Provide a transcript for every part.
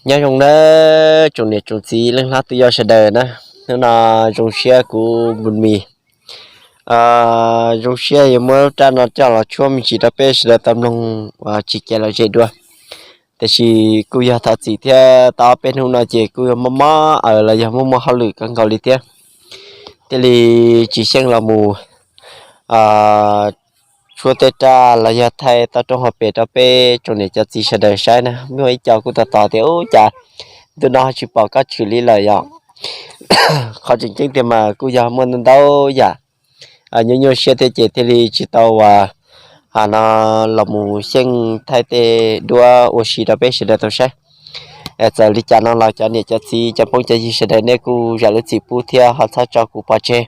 Nyob zoo na, tsoom niam tsoom txiv leej hlob twb yog sawv daws na, hnub no zoo siab kuv Npus Mis zoo siab yuav muab lub raj no coj los tshuab me ntsis rau peb sawv daws tau mloog ua tsis cai los zem dua. Tiam sis kuj yog thov txim thiab, tau ob peb hnub no ces kuj yog mob mob aws los yog muaj muaj hauj lwm kawg nkaus li thiab, thiaj li tsis xyeej los mus tshuab tej raj los yog thaij toj roob hauv pes rau peb tsoom niam cov txiv sawv daws saib na. Muaj ib co kuj tos tos tias ub cas ntu no tsis pom koj tshwm li lawm yom. Qhov tseem ceeb tiag mas kuj yog muaj ntau ntau yam nyuaj nyuaj siab thiab ces thiaj li tsis tau ua no los mus xyeej thaij tej duab ua si rau peb sawv daws tau saib. Txawm li cas no los cov niam cov txiv cov phooj cov ywg sawv daws nej kuj zam lub txim pub thiab ho txhob tso kuv pov tseg,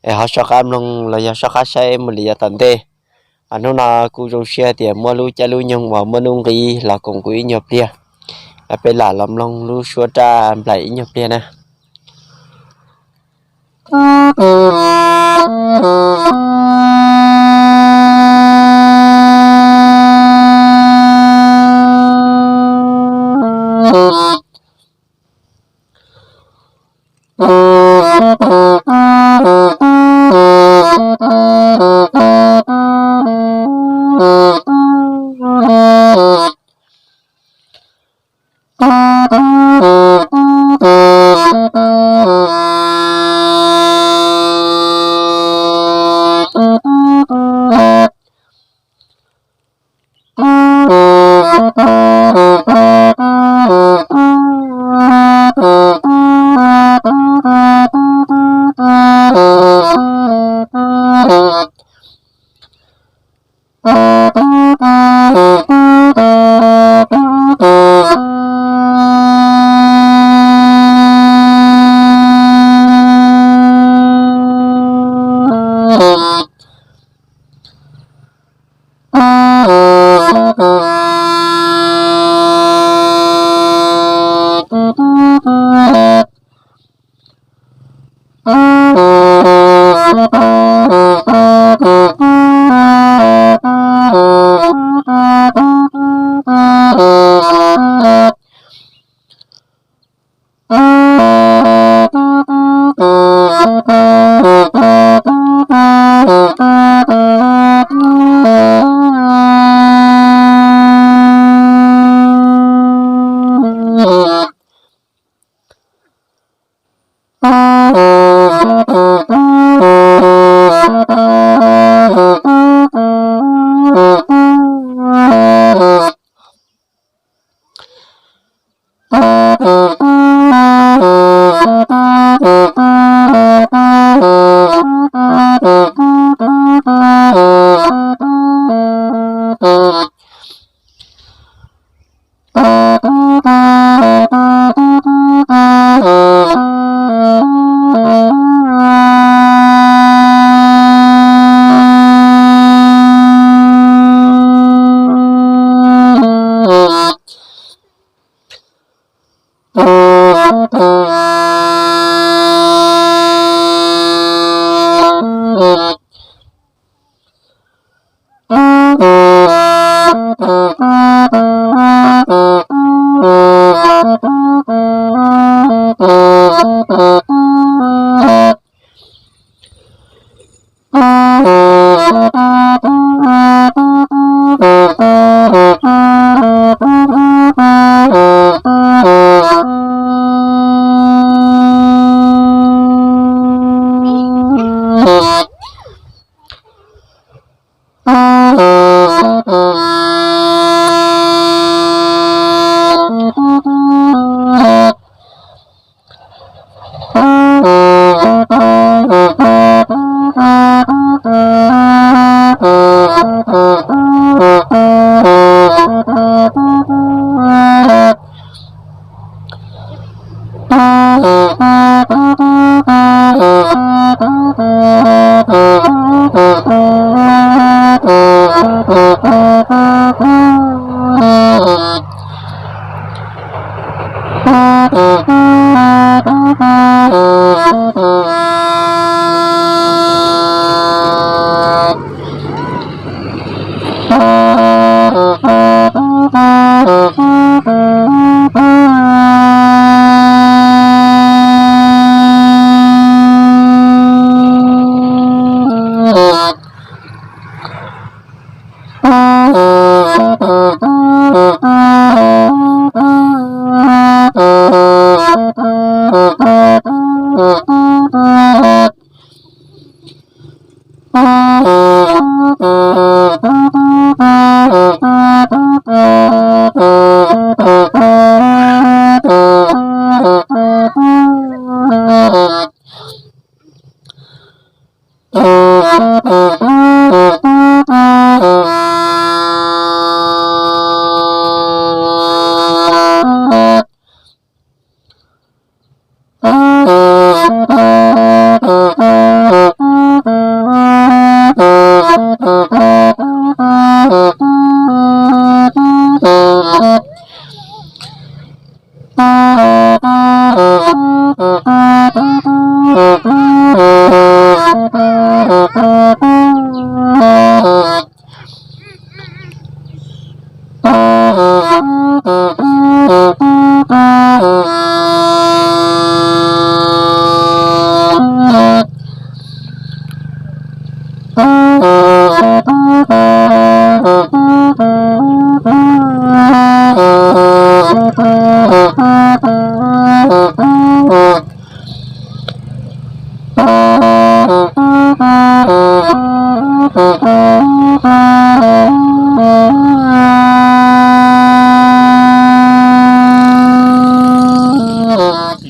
es ho soj qab mloog los yog soj qab saib mus li yav tom ntej. Hnub no kuj zoo siab tias muaj lub caij lub nyoog uas muaj nuj nqis los koom kuv ib nyuag pliag, peb lam los mloog lub suab raj nplaim ib nyuag pliag na.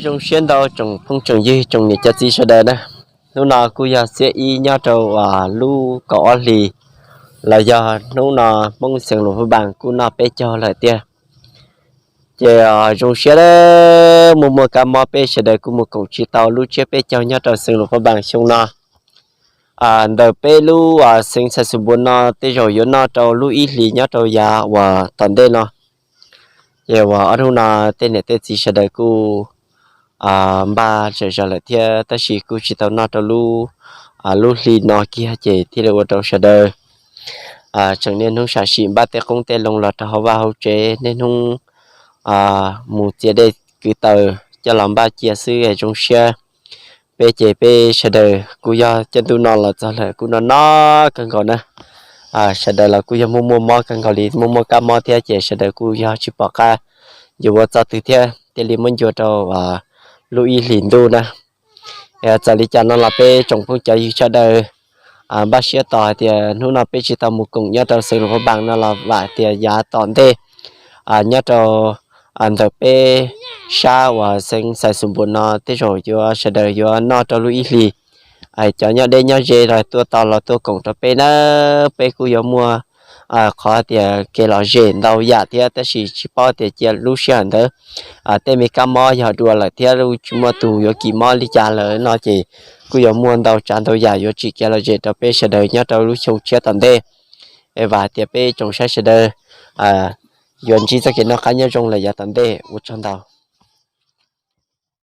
Zoo siab ntau tsoom phooj tsoom ywg tsoom niam cov txiv sawv daws na. Hnub no kuj yog xiab ib nyob rau lub kaum ob hlis, los yog hnub no Hmoob xeev Luas Phab Npaas kuj noj peb caug lawm tiag. Ces zoo siab muaj muaj kab mob peb sawv daws kuj mus koom tsis tau lub tsiab peb caug nyob rau xeev Luas Phab Npaas xyoo no. Ntawm peb lub xeev Xais Xus Npuas no tej zaum yuav noj rau lub ib hlis nyob rau yav uas tom ntej no. Ces uas ob hnub no tej niam tej txiv sawv daws kuj npaj zom zaws lawm thiab, tab sis kuj tsis tau noj rau lub, lub hli no kiag ces thiaj li ua rau sawv daws tseem niaj hnub sam sim npaj tej qoob tej loo los rau hauv vaj hauv tsev, niaj hnub mus txiav dej kwv taws coj los npaj cia xwb zoo siab. Peb ces peb sawv daws kuj yog caij ntuj no los txog lawm kuj no no kawg nkaus na. Sawv daws los kuj yog muaj muaj mob kawg nkaus li, muaj muaj kab mob thiab ces sawv daws kuj yog tsis pom qab yuav ua txoj twg thiab thiaj li muab ncua rau lub ib hlis ntuj na. Txawm li cas no los peb tsoom phooj cov ywg sawv daws npaj siab tos hais tias hnub no peb tsis tau mus koom nyob rau xeev Luas Phab Npaas no los vam tias yav tom ntej nyob rau ntawm peb sab uas xeev Xais Xus Npuas no tej zaum yuav sawv daws yuav noj rau lub ib hlis. Cov nyob deb nyob ze los tuaj tau los tuaj koom rau peb na. Peb kuj yuav muaj qhov tias kev lom zem ntau yam thiab, tab sis tsis paub tias cia lub sij hawm ntawd tej me kab mob yog dua lawm thiab tsis muaj tus yuav kis mob li cas lawm no ces kuj yuav muaj ntau tsav ntau yam yuav tsim kev lom zem rau peb sawv daws nyob rau lub xyoo tshiab tom ntej. Es vam hais tias peb tsoom saib sawv daws yuav ntsib txoj kev noj qab nyob zoo lawm yav tom ntej. Ua tsaug ntau.